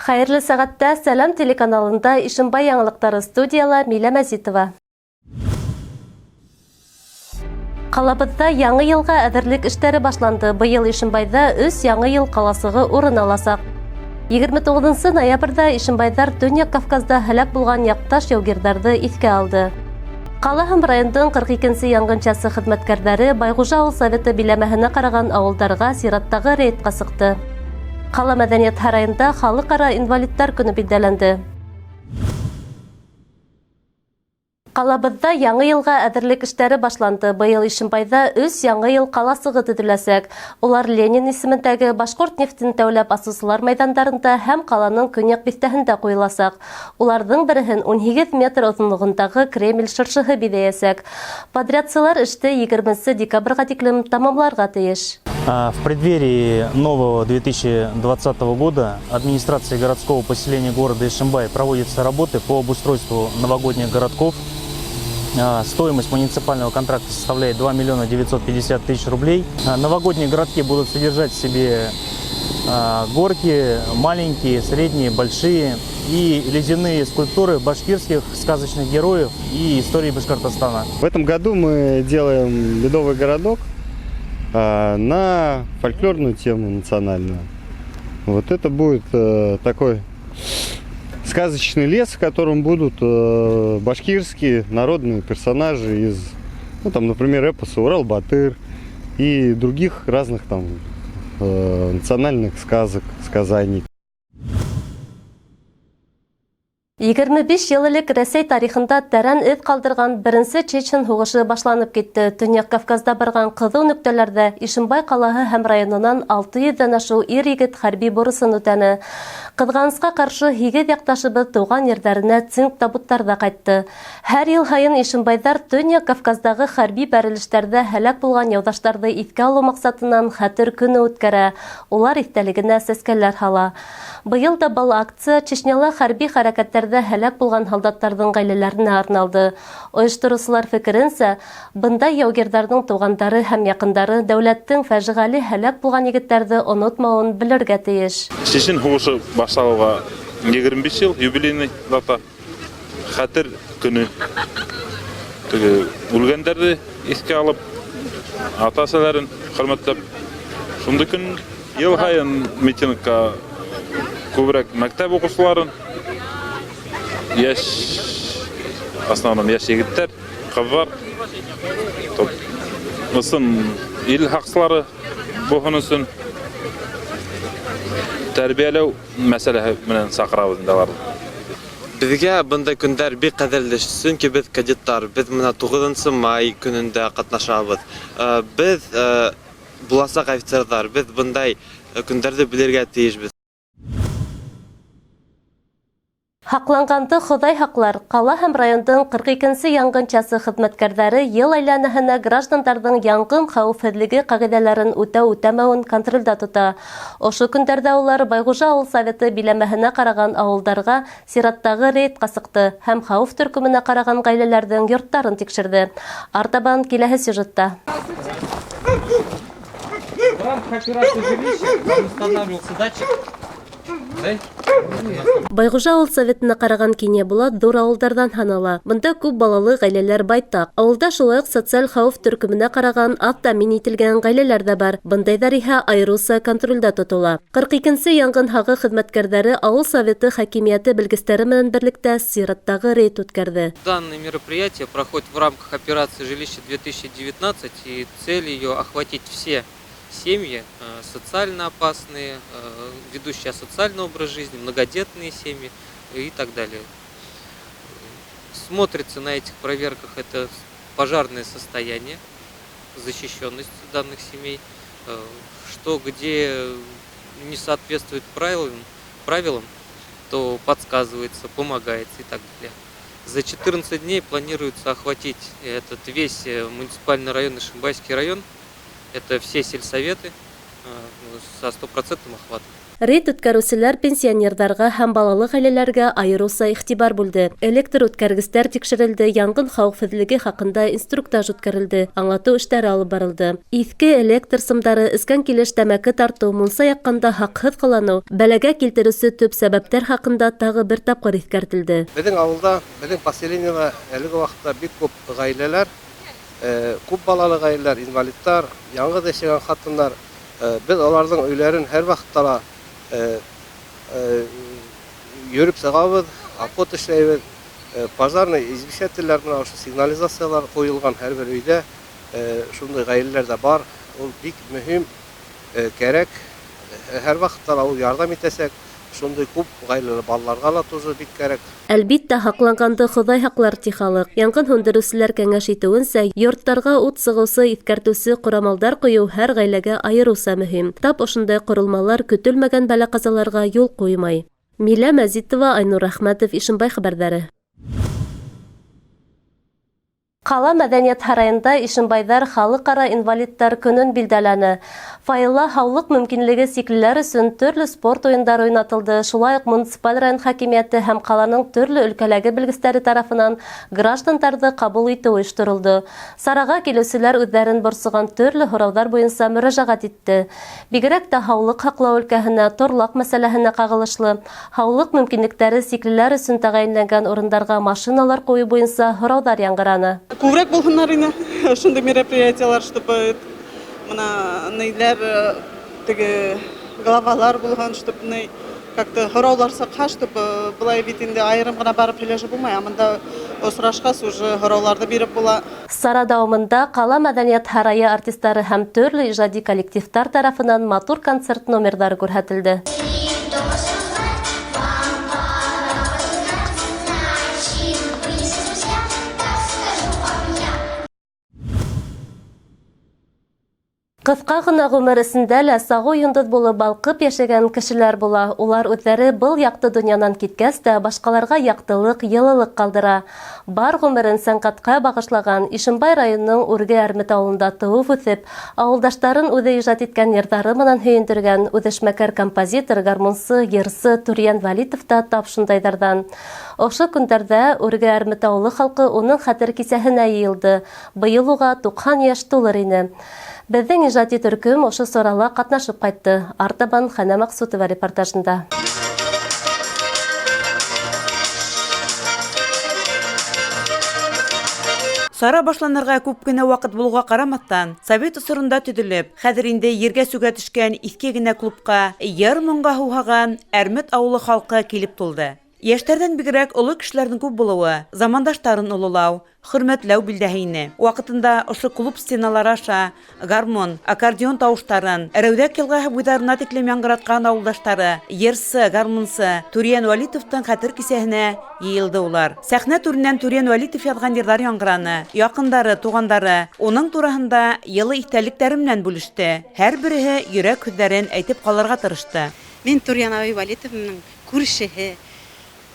Хәйерле сәғәттә! Сәләм телеканалында Ишембай яңылыҡтары, студияла Милә Мәзитова. Ҡалабыҙҙа яңы йылға әҙерлек эштәре башланды. Быйыл Ишембайҙа өс яңы йыл ҡаласығы урын аласаҡ. 29 ноябрҙә Ишембайҙар Төньяҡ Кавказда һәләк булған яҡташ яугирҙарҙы иҫкә алды. Ҡала һәм райондың 42 янгын часы хеҙмәткәрҙәре Байғужа ауыл советы биләмәһенә ҡараған ауылдарға сираттағы рейдҡа сыҡты. Ҡала мәҙәниәт һарайында Халыҡ-ара инвалидтар көнө билдәләнде. Ҡалабыҙҙа яңы йылға әҙерлек эштәре башланды. Быйыл Ишембайҙа өс яңы йыл ҡаласығы төҙөләсәк. Улар Ленин исемендәге, Башҡорт нефтен тәүләп асыусылар майҙандарында һәм ҡаланың көньяҡ биҫтәһендә ҡуйыласаҡ. Уларҙың береһен 18 метр оҙонлоғондағы Кремль шыршыһы биҙәйәсәк. Подрядсылар эште 20 декабргә тиклем тамамларға тейеш. В преддверии нового 2020 года администрацией городского поселения города Ишимбай проводятся работы по обустройству новогодних городков. Стоимость муниципального контракта составляет 2 миллиона 950 тысяч рублей. Новогодние городки будут содержать в себе горки маленькие, средние, большие и ледяные скульптуры башкирских сказочных героев и истории Башкортостана. В этом году мы делаем ледовый городок на фольклорную тему национальную. Вот это будет такой сказочный лес, в котором будут башкирские народные персонажи из, ну, там, например, эпоса Урал-Батыр и других разных там национальных сказок, сказаний. 25 йыл элек Рәсәй тарихында тәрән эҙ ҡалдырған беренсе Чечен һуғышы башланып китте. Төньяҡ Кавказда барған ҡыҙыу нөктәләрҙә Ишембай ҡалаһы һәм районынан 600-ҙән ашыу ир-егет хәрби бурысын үтәне. Ҡыҙғанысҡа ҡаршы, һигеҙ яҡташыбыҙ тыуған ерҙәренә цинк табуттарҙа ҡайтты. Һәр йыл һайын ишембайҙар Төньяҡ Кавказдағы хәрби бәрелештәрҙә һәләк булған яуҙаштарҙы иҫкә алыу маҡсатынан Хәтер көнө үткәрә, улар иҫтәлегенә сәскәләр һала. Быйыл да был акция Чечняла хәрби хәрәкәттәрҙә һәләк булған һалдаттарҙың ғаиләләренә арналды. Ойоштороусылар фекеренсә, бындай яугирҙарҙың туғандары һәм яҡындары дәүләттең фажиғәле һәләк булған егеттәрҙе онотмауын белергә тейеш. Чечен һуғышы башланыуға 25 йыл, юбилейный дата. Хәтер көнө. Теге үлгәндәрҙе иҫкә алып, ата-әсәләрен хөрмәтләп, шундай көн. Йыл һайын митингка күберәк мәктәп уҡыусыларын, йәш, основном йәш егеттәр, ҡыҙҙар, ысын ил һаҡсылары булһын өсөн тәрбиәләү мәсьәләһе менән саҡырабыҙ инде аларҙы. Беҙгә бындай көндәр бик ҡәҙерле, сөнки беҙ кадеттар, беҙ мына 9 май көнөндә ҡатнашабыҙ. Беҙ буласаҡ офицерҙар, беҙ бындай көндәрҙе белергә тейешбеҙ. Һаҡланғанды Хоҙай һаҡлар. Ҡала һәм райондың 42 янгын часы хеҙмәткәрҙәре йыл әйләнәһенә граждандарҙың янгын хәүефһеҙлеге ҡағиҙәләрен үтәү-үтәмәүен контролдә тота. Ошо көндәрҙә улар Байғужа ауыл советы биләмәһенә ҡараған ауылдарға сираттағы рейдҡа сыҡты һәм хәүеф төркөмөнә ҡараған ғаиләләрҙең йорттарын тикшерҙе. Артабан киләһе сюжетта. В рамках операции «Жилище» там устанавливался датчик. Да? Байғужа ауыл советына ҡараған Кинйәбулат ҙур ауылдарҙан һанала. Бында күп балалы ғаиләләр байтаҡ. Ауылда шулай уҡ социаль хәүеф төркөмөнә ҡараған аҙ тәьмин ителгән ғаиләләр ҙә бар. Бындайҙар иһә айырыуса контролдә тотола. 42 янгын һағы хеҙмәткәрҙәре ауыл советы хакимиәте белгестәре менән берлектә сираттағы рейд үткәрҙе. Данное мероприятие проходит в рамках операции «Жилище 2019», и цель ее охватить все семьи, социально опасные, ведущие асоциальный образ жизни, многодетные семьи и так далее. Смотрится на этих проверках это пожарное состояние, защищенность данных семей, что где не соответствует правилам, то подсказывается, помогается и так далее. За 14 дней планируется охватить этот весь муниципальный район, Ишимбайский район. Это все сельсоветы со стопроцентным охватом. Рейд үткәреүселәр пенсионерҙарға һәм балалы ғаиләләргә айырыуса иғтибар бүлде. Электр үткәргестәр тикшерелде, янғын хәүефһеҙлеге хаҡында инструктаж үткәрелде, аңлатыу эштәре алып барылды. Иҫке электр сымдары, эскән килеш тәмәке тартыу, мунса яҡҡанда һаҡһыҙ ҡыланыу, бәләгә килтереүсе төп сәбәптәр хаҡында тағы бер тапҡыр иҫкәртелде. Беҙҙең ауылда, беҙҙең поселениела әлеге ваҡытта бик күп ғаиләләр, күп балалы ғаиләләр, инвалидтар, яңғыҙ йәшәгән ҡатындар. Беҙ уларҙың өйҙәрен һәр ваҡытта ла йөрөп сығабыҙ, обход эшләйбеҙ. Пожарный извещателдәр менән ошо сигнализациялар ҡуйылған һәр бер өйҙә, шундай ғаиләләр ҙә бар. Ул бик мөһим, кәрәк. Һәр ваҡытта ла ул ярҙам итәсәк. Шундай күп ғаиләле балаларға ла тоже бик кәрәк. Әлбиттә, һаҡланғанды Хоҙай һаҡлар, ти халыҡ. Янғын һүндереүселәр кәңәш итеүенсә, йорттарға ут сығыусы иҫкәртеүсе ҡорамалдар ҡуйыу һәр ғаиләгә айырыуса мөһим. Тап ошондай ҡоролмалар көтөлмәгән бәлә-ҡазаларға юл ҡуймай. Милә Мәзитова, Айнур Әхмәтов, Ишембай хәбәрҙәре. Ҡала мәҙәниәт һарайында Ишембайҙар халыҡ-ара инвалидтар көнөн билдәләне. Файылла һаулыҡ мөмкинлеге сиклеләр өсөн төрлө спорт уйындары уйнатылды. Шулай уҡ муниципаль район хакимиәте һәм ҡаланың төрлө өлкәләге белгестәре тарафынан граждандарҙы ҡабул итеү ойошторолдо. Сараға килеүселәр үҙҙәрен борсоған төрлө һорауҙар буйынса мөрәжәғәт итте. Бигерәк тә һаулыҡ һаҡлау өлкәһенә, торлаҡ мәсьәләһенә ҡағылышлы, һаулыҡ мөмкинлектәре сиклеләр өсөн тәғәйенләнгән урындарға машиналар ҡуйыу буйынса һорауҙар яңғыраны. Күберәк булһындар ине ошондай мероприятиялар, чтобы мына нейләр, теге главалар булһын, чтобы ней как-то һораулар сыҡһа, чтобы былай бит инде айырым ғына барып һөйләшеп булмай, ә мында осрашҡас уже һорауларҙы биреп була. Сара дауамында ҡала мәҙәниәт һарайы артистары һәм төрлө ижади коллективтар тарафынан матур концерт номерҙары күрһәтелде. Ҡыҫҡа ғына ғүмер эсендә лә сағыу йондоҙ булып балҡып йәшәгән кешеләр була. Улар үҙҙәре был яҡты донъянан киткәс тә башҡаларға яҡтылыҡ, йылылыҡ ҡалдыра. Бар ғүмерен сәнғәткә бағышлаған Ишембай районының Үрге Әрмет ауылында тыуып үҫеп, ауылдаштарын үҙе ижад иткән йырҙары менән һөйөндөргән үҙешмәкәр композитор, гармунсы, йырсы Түрйән Вәлитов та тап шундайҙарҙан. Ошо көндәрҙә Үрге Әрмет ауылы халҡы уның хәтер кисәһенә йыйылды. Быйыл уға 90 йәш тулыр ине. Беҙҙең ижади төркөм ошо сарала ҡатнашып ҡайтты. Артабан Хәнә Маҡсутова репортажында. Сара башланырға күп кенә ваҡыт булыуға ҡарамаҫтан, совет осоронда төҙөлөп, хәҙер инде ергә сүгә төшкән иҫке генә клубҡа йыр моңға һыуһаған Әрмет ауылы халҡы килеп тулды. Йәштәрҙән бигерәк оло кешеләрҙең күп булыуы, замандаштарын ололау, хөрмәтләү билдәһе ине. Ваҡытында ошо клуб стеналары аша гармун, аккордеон тауыштарын Рәүҙәк йылғаһы буйҙарына тиклем яңғыратҡан ауылдаштары, йырсы, гармунсы Түрйән Вәлитовтың хәтер кисәһенә йыйылды улар. Сәхнә түренән Түрйән Вәлитов яҙған йырҙар яңғыраны. Яҡындары, туғандары уның тураһында йылы иҫтәлектәре менән бүлеште. Һәр береһе йөрәк һүҙҙәрен әйтеп ҡалырға тырышты. Мин Түрйән абый Вәлитовның күршеһе.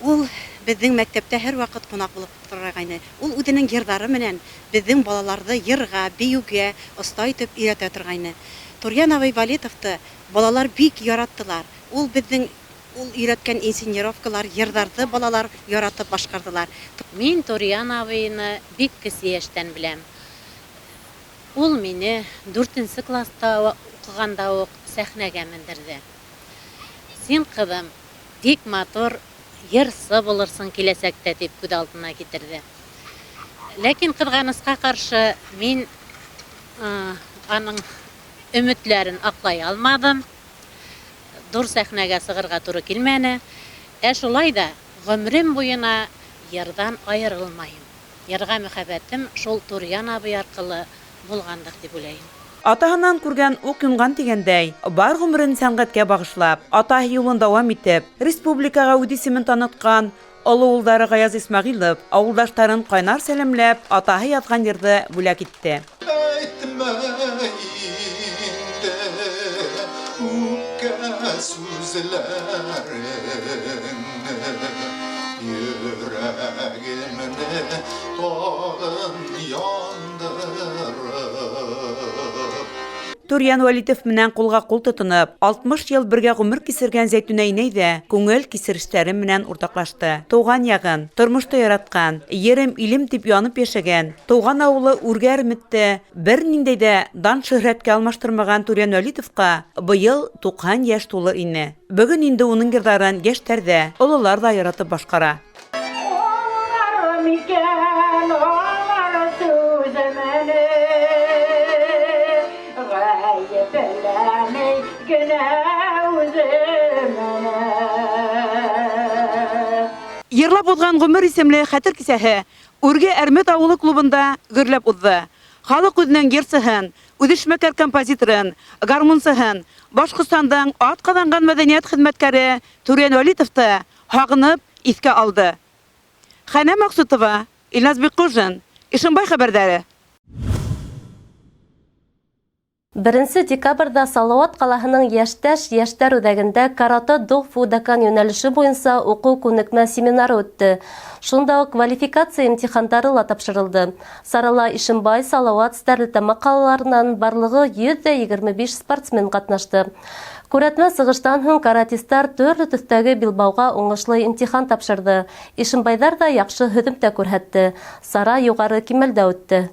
Ул беҙҙең мәктәптә һәр ваҡыт ҡунаҡ булып торғайны. Ул үҙенең йырҙары менән беҙҙең балаларҙы йырға, бейеүгә оҫта итеп өйрәтә торғайны. Түрйән абый Вәлитовты балалар бик яраттылар. Ул беҙҙең ул өйрәткән инсценировкалар, йырҙарҙы балалар яратып башҡарҙылар. Мин Түрйән абыйны бик кесе йәштән беләм. Ул мине 4-нсе класста уҡығанда уҡ сәхнәгә мендерҙе. Син, ҡыҙым, бик матур йырсы булырсың киләсәктә, тип күҙ алдына китерҙе. Ләкин ҡыҙғанысҡа ҡаршы мин аның өмөтләрен аҡлай алмаҙым. Ҙур сәхнәгә сығырға тура килмәне. Ә шулай ҙа ғүмерем буйына йырҙан айырылмайым. Йырға мөхәббәтем шул Түрйән абый арҡылы булғандыр тип уйлайым. Атаһынан күргән уҡ юнған тигәндәй, бар ғүмерен сәнғәткә бағышлап, атаһы юлын дауам итеп, республикаға үҙ исемен танытҡан оло улдары Ғаяз Исмәғилов ауылдаштарын ҡайнар сәләмләп, атаһы яҙған йырҙы бүләк итте. Әйтмә инде үпкә сүҙләреңде, йөрәгемде тағын яндырып. Түрьян Вәлитов менән ҡулға ҡул тотоноп, 60 йыл бергә ғүмер кисергән Зәйтүнә инәй ҙә күңел кисерештәре менән уртаҡлашты. Тыуған яғын, тормошто яратҡан, ерем, илем тип янып йәшәгән, тыуған ауылы Үргә Әрметте бер ниндәй ҙә дан-шөһрәткә алмаштырмаған Түрьян Вәлитовҡа быйыл 90 йәш тулыр ине. Бөгөн инде уның йырҙарын йәштәр ҙә, ололар ҙа яратып башҡара. Йырлап уҙған ғүмер исемле хәтер кисәһе Үрге Әрмет ауылы клубында гөрләп уҙҙы. Халыҡ үҙенең йырсыһын, үҙешмәкәр композиторын, гармунсыһын, Башҡортостандың атҡаҙанған мәҙәниәт хеҙмәткәре Түрьян Вәлитовты һағынып иҫкә алды. Хәнә Маҡсутова, Илназ Бикҡужин, Ишембай хәбәрҙәре. 1 декабрҙә Салауат ҡалаһының Йәштәш йәштәр үҙәгендә каратэ до фудакан йүнәлеше буйынса уҡыу күнекмә семинары үтте. Шунда уҡ квалификация имтихандары ла тапшырылды. Сарала Ишембай, Салауат, Стәрлетамаҡ ҡалаларынан барлығы 125 спортсмен ҡатнашты. Күрәтмә сығыштан һуң каратистар төрлө төҫтәге билбауға уңышлы имтихан тапшырҙы. Ишембайҙар ҙа яҡшы һөҙөмтә күрһәтте. Сара юғары кимәлдә үтте.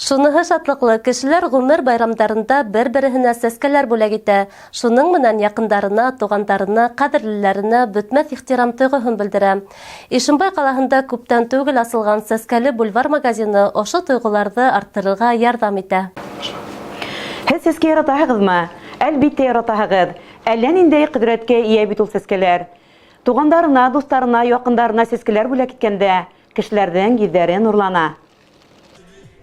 Шуныһы шатлыҡлы, кешеләр ғүмер байрамдарында бер-береһенә сәскәләр бүләк итә. Шуның менән яҡындарына, туғандарына, ҡәҙерлеләренә бөтмәҫ ихтирам тойғоһон белдерә. Ишембай ҡалаһында күптән түгел асылған Сәскәле бульвар магазины ошо тойғоларҙы арттырырға ярҙам итә. Һеҙ сәскә яратаһығыҙмы? Әлбиттә яратаһығыҙ. Әллә ниндәй ҡөҙрәткә эйә бит ул сәскәләр. Туғандарына, дуҫтарына, яҡындарына сәскәләр бүләк иткәндә кешеләрҙең йөҙҙәре нурлана.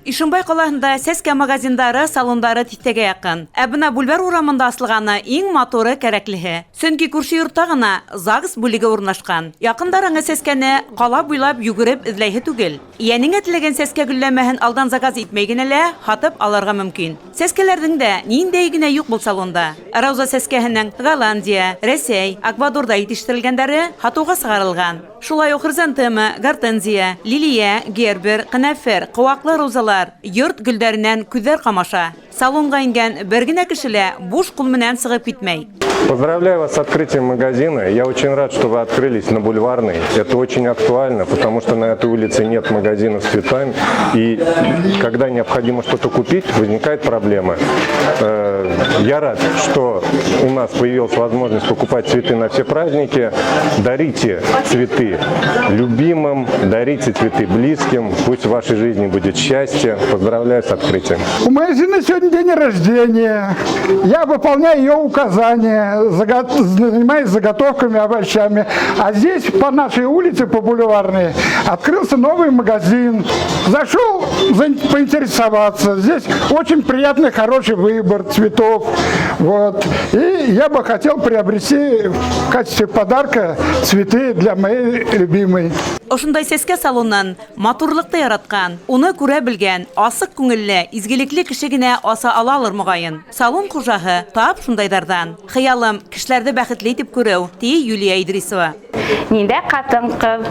Ишембай ҡалаһында сәскә магазиндары, салондары тиҫтәгә яҡын. Ә бына Бульвар урамында асылғаны иң матуры, кәрәклеһе. Сөнки күрше йортта ғына ЗАГС бүлеге урынлашҡан. Яҡындарыңа сәскәне ҡала буйлап йүгереп эҙләйһе түгел. Йәнеңә теләгән сәскә гөлләмәһен алдан заказ итмәй генә лә һатып алырға мөмкин. Сәскәләрҙең дә ниндәй генә юҡ был салонда. Рауза сәскәһенең Голландия, Рәсәй, Эквадорҙа етештерелгәндәре һатыуға сығарылған. Шулай уҡ хризантема, гортензия, лилия, гербер, ҡәнәфер, ҡыуаҡлы розалар йорт гөлдәренән күҙҙәр ҡамаша. Салонға ингән бер генә кеше лә буш ҡул менән сығып китмәй. Поздравляю вас с открытием магазина. Я очень рад, что вы открылись на Бульварной. Это очень актуально, потому что на этой улице нет магазинов с цветами. И когда необходимо что-то купить, возникает проблема. Я рад, что у нас появилась возможность покупать цветы на все праздники. Дарите цветы любимым, дарите цветы близким. Пусть в вашей жизни будет счастье. Поздравляю с открытием. У моей жены сегодня день рождения. Я выполняю ее указания, занимаюсь заготовками, овощами. А здесь, по нашей улице, по Бульварной, открылся новый магазин. Зашел поинтересоваться. Здесь очень приятный, хороший выбор цветов. Вот. И я бы хотел приобрести в качестве подарка цветы для моей любимой. Ошондай сәскә салонын матурлыҡты яратҡан, уны күрә белгән, асыҡ күңелле, изгелекле кеше генә аса алалыр моғайын. Салон хужаһы тап шундайҙарҙан. Хыялым кешеләрҙе бәхетле итеп күреү, ти Юлия Идрисова. Ниндәй ҡатын-ҡыҙ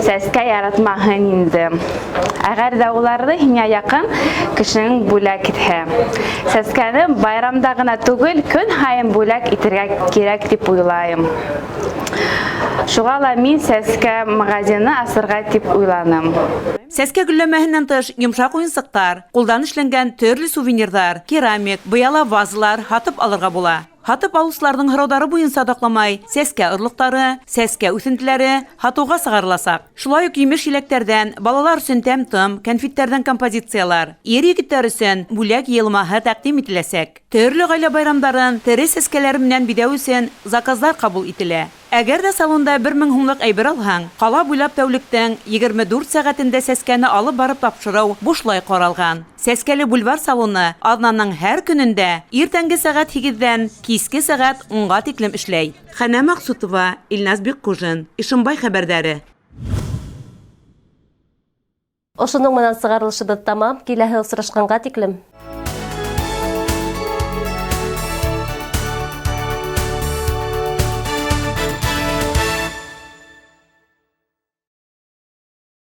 сәскә яратмаһын инде. Әгәр ҙә уларҙы һиңә яҡын кешенең бүләк итһә. Сәскәне байрамда ғына түгел, көн һайын бүләк итергә кәрәк тип уйлайым. Шуға ла мин сәскә магазины асырға тип уйланым. Сәскә гөлләмәһенән тыш йомшаҡ уйынсыҡтар, ҡулдан эшләнгән төрлө сувенирҙар, керамик, быяла вазалар һатып алырға була. Һатып алыусыларҙың һорауҙары буйынса даҡламай сәскә орлоҡтары, сәскә үҫентеләре һатыуға сығарыласаҡ. Шулай уҡ емеш-еләктәрҙән, балалар өсөн тәм-том, кәнфиттәрҙән композициялар, ир-егеттәр өсөн бүләк йыйылмаһы тәҡдим ителәсәк. Төрлө ғаилә байрамдарын тере сәскәләр менән биҙәү өсөн заказдар ҡабул ителә. Әгәр ҙә салонда 1000 һумлыҡ әйбер алһаң, ҡала буйлап тәүлектең 24 сәғәтендә сәскәне алып барып тапшырыу бушлай ҡаралған. Сәскәле бульвар салоны аҙнаның һәр көнөндә иртәнге сәғәт 8-дән киске сәғәт 10-ға тиклем эшләй. Хәнә Маҡсутова, Илназ Бикҡужин, Ишембай хәбәрҙәре. Ошоноң менән сығарылышыбыҙ тамам. Киләһе осрашҡанға тиклем.